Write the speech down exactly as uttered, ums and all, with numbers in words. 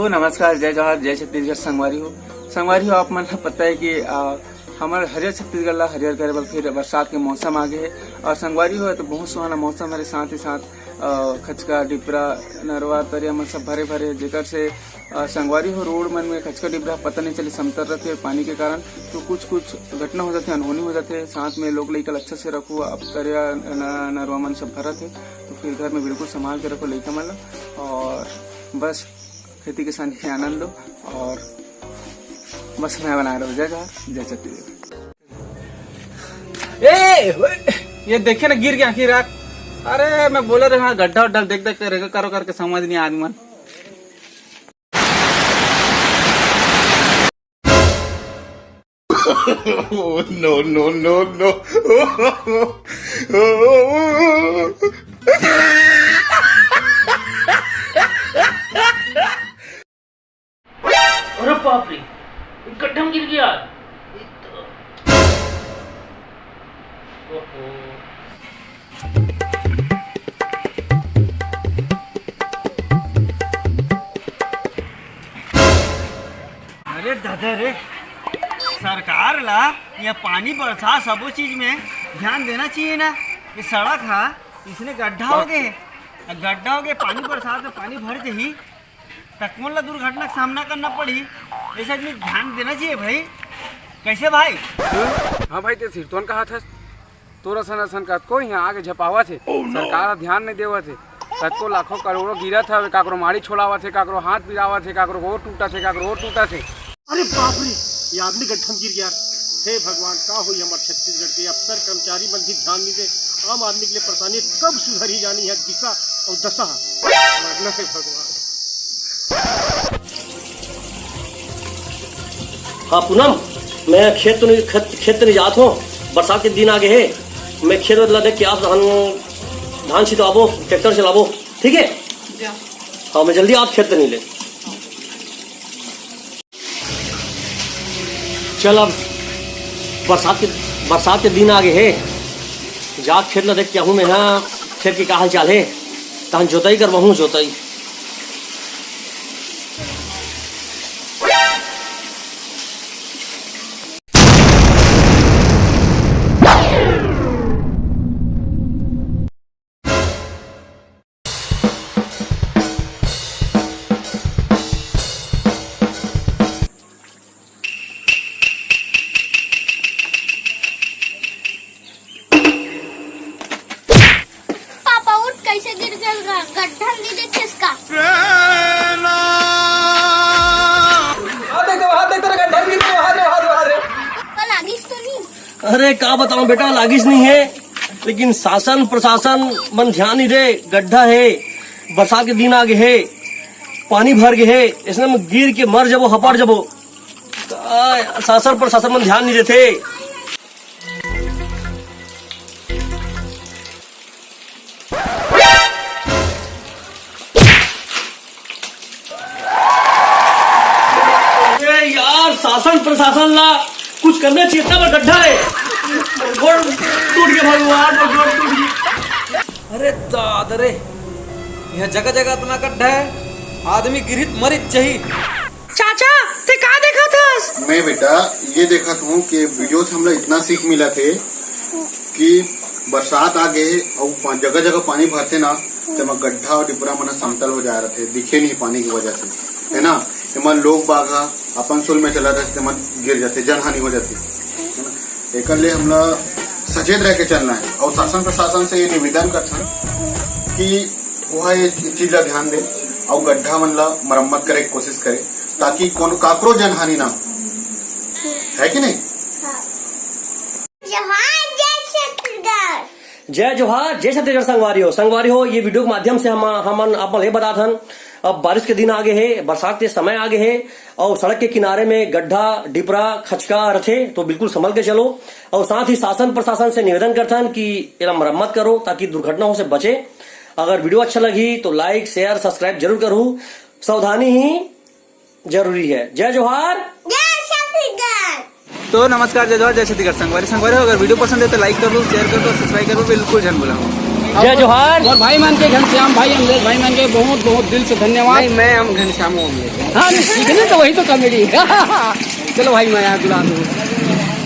नमस्कार, जय जोहार, जय छत्तीसगढ़। संगवारी हो, संगवारी हो, आप मन ला पता है कि आ, हमर हरियर छत्तीसगढ़ ला हरियर करे बर फिर बरसात के मौसम आ गए है। और संगवारी हो, तो बहुत सुहाना मौसम हरे, साथ ही साथ आ, खचका, डिपरा, नरवा, तरिया मन सब भरे भरे, जेकर से आ, संगवारी हो, रोड मन में खचका, डिपरा पता नहीं चले, समतल रहते पानी के कारण। तो कुछ कुछ घटना हो जाते, अनहोनी हो जाते, साथ में लोग लइका ला अच्छा से रखो। अब तरिया, न-, नरवा मन सब भरत है, तो फिर घर में बिल्कुल संभाल के रखो लइका मन ला। और बस खेती किसानी के आनंद लो और बस मैं बनाए रहो। जय जोहार, जय छत्तीसगढ़। ए, ओए, ये देखे ना, गिर गया आखिर यार। अरे, मैं बोला रहे, हाँ, गड्ढा उड्ढा देख देख के रेगा करो करके समझ नहीं आदमी मन। Oh, no, no, no, no। अरे बाप रे, गड्ढा में गिर गया। ओहो। अरे दादा रे, सरकार ला ये पानी बरसात सबो चीज में ध्यान देना चाहिए ना। ये सड़क हा, इसने गड्ढा हो गए, गड्ढा हो गए, पानी बरसात में पानी भर जाही, त कोन ला दुर्घटना का सामना करना पड़ी। ऐसा आदमी ध्यान देना चाहिए भाई। कैसे भाई? हाँ भाई, ते सिरतोन कहा था, तोरा सन असन कतको यहाँ आगे झपावत हे। सरकार ह ध्यान नहीं देवत हे। कतको लाखों करोड़ों गिरत हवे, काकरो माड़ी छोड़ावत हे, काकरो हाथ पिरावत हे, काकरो गोड़ टूटत हे, काकरो गोड़ टूटत हे। अरे बाप रे, ये आदमी गड्ढा में गिर गया। हे भगवान, का होई हमर छत्तीसगढ़ के अफसर कर्मचारी मन भी ध्यान नहीं दे। आम आदमी के लिए परेशानी कब सुधरी जानी है दिशा और दशा। मरना है भगवान। हाँ पूनम, मैं खेत तो नहीं, खेत, खेत तो नहीं जात हूँ। बरसात के दिन आ गए हे, मैं खेत ला देख के आप धान, धान छिटवाबो, ट्रैक्टर चलाबो, ठीक है? हाँ, मैं जल्दी आप खेत तो नहीं ले। चल अब बरसात के, बरसात के दिन आ गए हे, जा खेत ला देख के आहूँ मैं, हाँ, खेत के का हाल चाल हे, तहन जोताई करवाहूँ, जोताई। पापा उठ, कैसे गिर गल गा? गड्ढा में गिर देखे इसका। हाथ देख, हाथ देख, तेरे गड्ढा में गिर गया, हाथ रे, हाथ रे, हाथ रे। कल आगिस तो नहीं? अरे का बताऊं बेटा, लागिस नहीं है, लेकिन शासन प्रशासन मन ध्यान नहीं दे। गड्ढा है, बरसात के दिन आ गए है, पानी भर गए है, इसने में गिर के मर जबो, हपड़ जबो। का शासन प्रशासन मन ध्यान नहीं देते। अरे यार, शासन प्रशासन ला कुछ करना चाहिए, इतना बड़ा गड्ढा है। गोड़ टूट गया भगवान, गोड़ टूट गया। अरे दादा रे, यह जगह जगह इतना गड्ढा है, आदमी गिरहित मरित चाहिए। चाचा, ते का देखत हस? मैं बेटा ये देखत हूँ कि वीडियो से हमला इतना सीख मिला थे कि बरसात आ गए और पा-, जगह जगह पानी भरते ना, तेमा गड्ढा और डिपरा मन समतल हो जा रहे थे, दिखे नहीं पानी की वजह से, है ना? तेमा लोग बाग हा अपन सुल में चला रहे, तेमा गिर जाते, जनहानि हो जाती, है ना? एकर ले हमला सचेत रह के चलना है और शासन प्रशासन से ये निवेदन करथन कि वह ये चीज ला ध्यान दे और गड्ढा मन ला मरम्मत करे के कोशिश करे, ताकि कोनो काकरो जनहानि ना हो, है कि नहीं? जोहार, जय छत्तीसगढ़। जय जोहार, जय छत्तीसगढ़ संगवारी हो। संगवारी हो, ये वीडियो के माध्यम से हम, हमन आप मन ये बतात हन, अब बारिश के दिन आ गए हे, बरसात के समय आ गए हे, और सड़क के किनारे में गड्ढा, डिपरा, खचका रथे, तो बिल्कुल संभल के चलो। और साथ ही शासन प्रशासन से निवेदन करथन कि एला मरम्मत करो, ताकि दुर्घटना हो से बचे। अगर वीडियो अच्छा लगी तो like, share, subscribe जरूर करू। सावधानी ही जरूरी है। जय जोहार। जय छत्तीसगढ़। तो नमस्कार, जय जोहार, जय छत्तीसगढ़ संगवारी। संगवारी हो, अगर वीडियो पसंद है तो like कर दो, share कर दो, subscribe कर दो, बिल्कुल झन भूला। जय जोहार। और भाई मन के, घनश्याम भाई, अमलेश भाई मन के बहुत बहुत दिल से धन्यवाद। नहीं, मैं हम घनश्याम हूँ, अमलेश। हाँ, नहीं, सीखने तो वही तो कॉमेडी। चलो भाई, मैं यहाँ बुला दूँ।